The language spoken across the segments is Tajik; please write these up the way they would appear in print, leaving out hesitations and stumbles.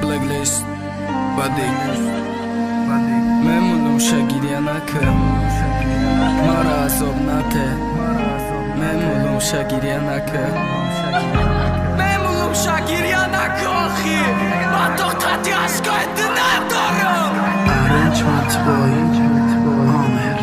Blacklist Бадик Мемонум ша гиря нака, мара азоб нате. Мемонум ша гиря нака, мемонум ша гиря нака. Охи ма тоқати ашкои ту надорам. Arrangement by Amir.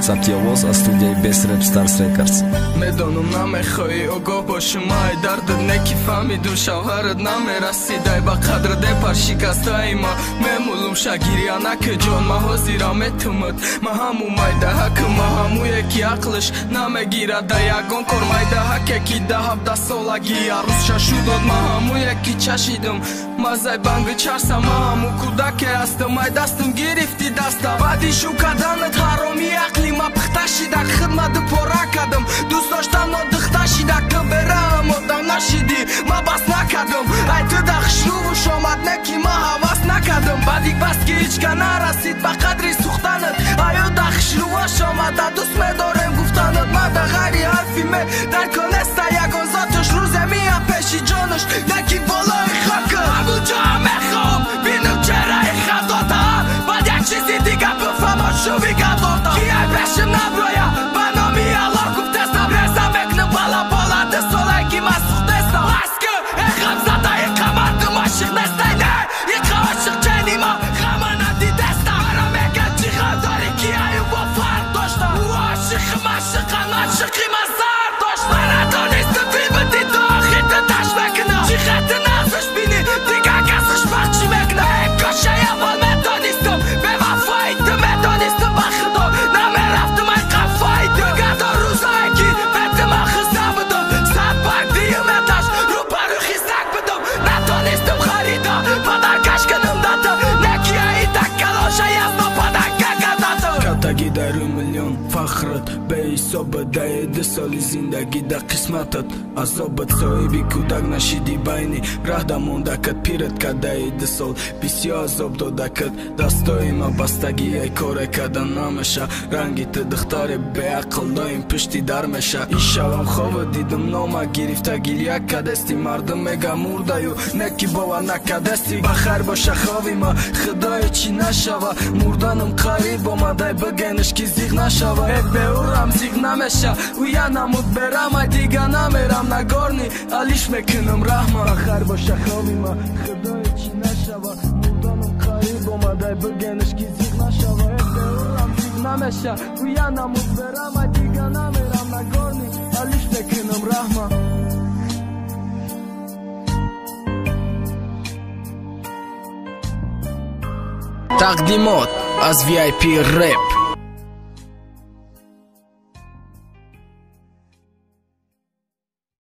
Сабти овоз аз студияи Best Rap Stars Records. Медонам, намехоҳӣ огоҳ бошум ай дардат, не ки фаҳмидум, шавҳарат намерасидай ба қадра депар шикастаи ма. Мемулум ша гиря нака, ҷон, ма ҳозира метумад. Ма ҳаму майдаҳакам, ма ҳамуе ки ақлш намегирад да ягон кор, майдаҳаке ки да 17 солагӣ арӯсша шудод. Ма ҳамуе ки чашидам мазай банги чарса, ма ҳаму кӯдаке ҳастам, ай дастам гирифти даста. Баъди шу карданат ҳароми ақли ма пухта шида, хидмату пора кардам, дӯст доштам нодухта шида. Ки бераҳм одам нашидӣ, ма бас накардам. Ай ту да хушрӯвуш омад, не ки ма ҳавас накардам. Баъди бас ки ҳичка нарасид ба қадри сӯхтанат, аю да хушрӯваш омада дӯст медорем гуфтанат. Ма да ғайри ҳарфи ме дар конеста ягон зоташ, рӯзе мия пеши ҷонаш, не ки болои хока. Ҳамунҷо мехоҳам бинам чеҳраи хандота, баъд як чизи дига бифаҳмо, шуви гандота. Ки ай пешим наброя, ба номи Аллоҳ гуфтестам, реза мекунам бала бола 2 солае ки ман сӯхтестам. Бас ки э ғамзада, иқа мардум ошиқ нестай, не иқа ошиқ чени ма ғама надидестам. Мара мега чӣ ғам дорӣ, ки аю бо фарқ дошта, ӯ ошиқи машиқан, ошиқи ма сар дошта. Мара донистам филмити ту охир ту таш мекунам, чӣ хати нағзш бинӣ, дигар кас хушбахт чӣ мекунам. Э кошай аввал медонистам бевафои ту, медонистам, ба худо намерафтам ай қафои ту. Гадо рӯзое ки бе ту ман хиста будам, сад бар дуюм этаж рӯбарӯ хисак будам. Натонистам харида подаркаш кунам да ту, не ки аи так калоша ясно подарка кардату. Катаги дару миллион фахрат беҳисобат, даи 2 соли зиндагӣ да қисматат азобат. Соҳиби кӯдак нашиди, байни раҳда мондакат, пират кардаи 2 сол бисёр азоб додакат. Дастои ма бастагӣ, ай коре карда намеша. Ранги ту духтари беақл доим пушти дар меша. Ишавам хова дидам, нома гирифта гиря кадести, мардум мега мурдаю, не ки бовар накадести. Ба хайр боша хови ма, худое чӣ нашава, мурданам қариб омадай, бигениш ки зиғ нашава. Э беурам зиғ намеша, уя намуд берама, дига намерам нагорни алиш мекунам раҳма. Ба хайр боша хови ма, худое чӣ нашава, мурданам қариб омадай, бигениш ки зиғ нашава. Э беурам зиғ намеша, уя намуд берама, дига намерам нагорни алиш мекунам раҳма. Тақдимот аз VIP Rap.